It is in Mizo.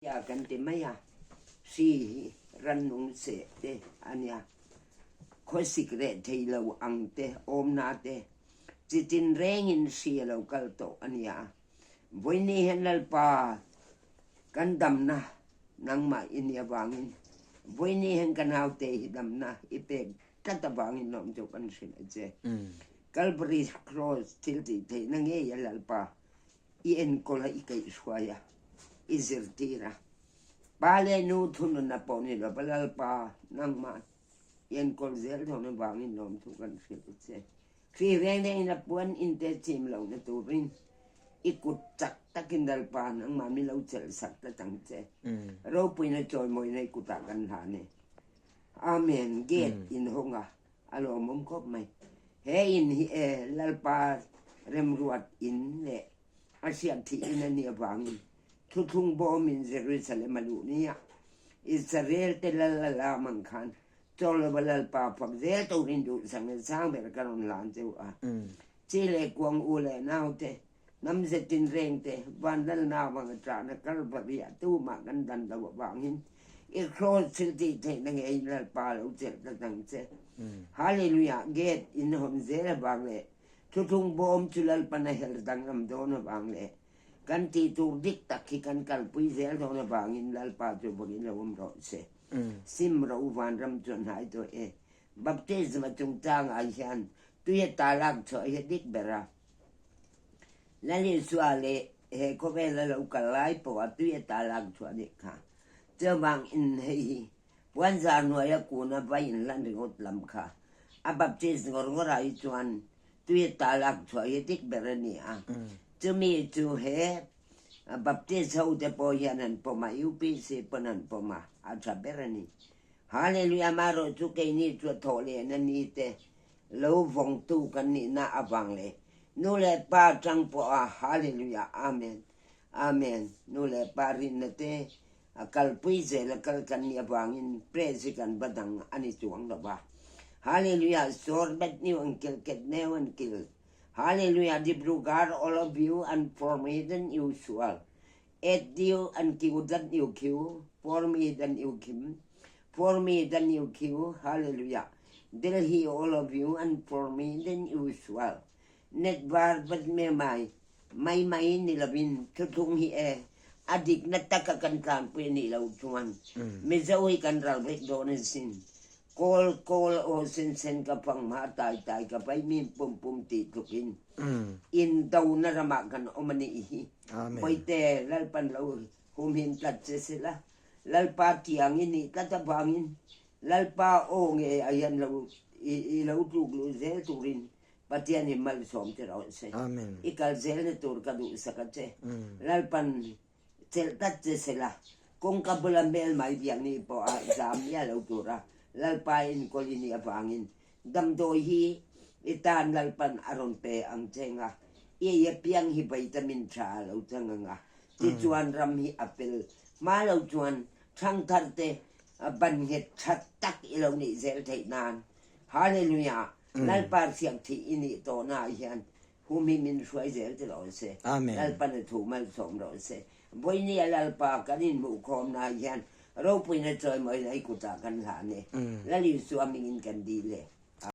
Tia kan ti mai a, hri hi rannung seh te a nia. Khawsik reh thei lo ang te, awmna te, chi tin rengin hri a lo kal tawh a nia. Vawiini hian Lalpa kan damna nangmah i nih avangin vawiini hian ka naute hi damna i pek tlat avangin lawm chu kan hrilh a che. Kalvari Cross thil tih theihna ngei a Lalpa I enkawl a, i kaihhruai a, i zirtir a. Pa leh nu thununa pawh ni lo va, Lalpa, nangmah i enkawl zel dawn avangin lawmthu kan hrilh a che. Hri reng rengin a puan inte chim lohna turin i kut chak takin Lalpa, nangmah mi lo chelh sak tlat ang che. Ropuina chawimawina i kutah kan hlan e. Amen. Gate inhawng a. A lawmawm khawp mai. He in hi e Lalpa remruat in leh a hriat thih in a nih avangin thuthlung bawmin Jerusalem a luh nia. Israel te lal a lam ang khan chaw lova Lalpa fak zel turin duhsakna sang ber ka rawn hlan cheu a. Chi leh kuang u leh nau te Hnam ze tinreng te vanlalna avanga ṭahna Kalvari ah tumah kan dan lo avangin i kraws thil tih theihna ngeiin Lalpa lo chelh tlat ang che. Hallelujah! Gate in hawn zel avang leh thuthlung bawm chu Lalpan a her danglam dawn avang leh kan tih tur dik tak hi kan kalpui zel dawn avangin Lalpa chu vawiin lo awm rawh se. Sim ro vanram chu a hnai tawh e. Baptism a chungchangah hian tui a ta lak chhuah hi a dik ber a. Lalisua leh he khawvela lo kal lai pawha tui a ta lak chhuah nih kha. Chuvang in hei hi puanzar hnuaia kuna vai in hlan ringawt lam kha a baptist ngawr ngawr ah hi chuan tui a ta lak chhuah hi dik ber a ni a. Chumi chu he baptist ho te pawh hian an pawm a, UPC pawn an pawm a, a tha ber a ni. Hallelujah amaherawh chu keini chu a thawh lehna ni te Lo vawngtu kan nihna avang leh nu leh pa tang pawha Hallelujah Amen Amen nu leh pa rinna te a kalpui zel a kal kan nih avangin praise hi kan va dang a ni chuang lo va Hallelujah sawr bet niu an kil ket neu an kil Hallelujah Dibrugarh all of you and for me than usual Et diu an kiu dat niu khiu, for me than you khim, for me than you khiu, hallelujah. Delhi all of you and for me than usual. Net var vat me mai, mai mai ni lovin thuthlung hi e, a dik na taka kan tlanpui anih loh chuan Mizo hi kan ral vek dawn asin. Kawl kawl aw sen sen ka fang hma tai tai ka vai mim pum pum tih tlukin in do na ramah kan awm anih hi. Bawihte, Lalpan lo humhim tlat che sela, Lalpa tiang i nih tlat avangin Lalpa aw nge ah hian lo i lo tluk luh zel turin Pathian hi malsawm che rawh se. I kal zelna tur ka duhsak a che. Lalpan chelh tlat che sela, kawngka bula hmel mai biak ni pawh a zam miah lo tura Lalpa enkawl i nih avangin Damdawi hi i tan Lalpan a rawn pe ang che nga, i ei apiang hi vitamin tha a lo chang ang a, tichuan ram hi a fel hma lo chuan thangthar te ban nghet tha tak i lo nih zel theih nan Hallelujah Lalpa hriak thih i nih tawhna ah hian hum hi min hruai zel ti rawh se. Lalpan a thu malsawm rawh se. Vawinia Lalpa kan inhmuhkhawmna ah hian ropuina chawimawina i kutah kan hlan e. Lal Isua mingin kan dil e.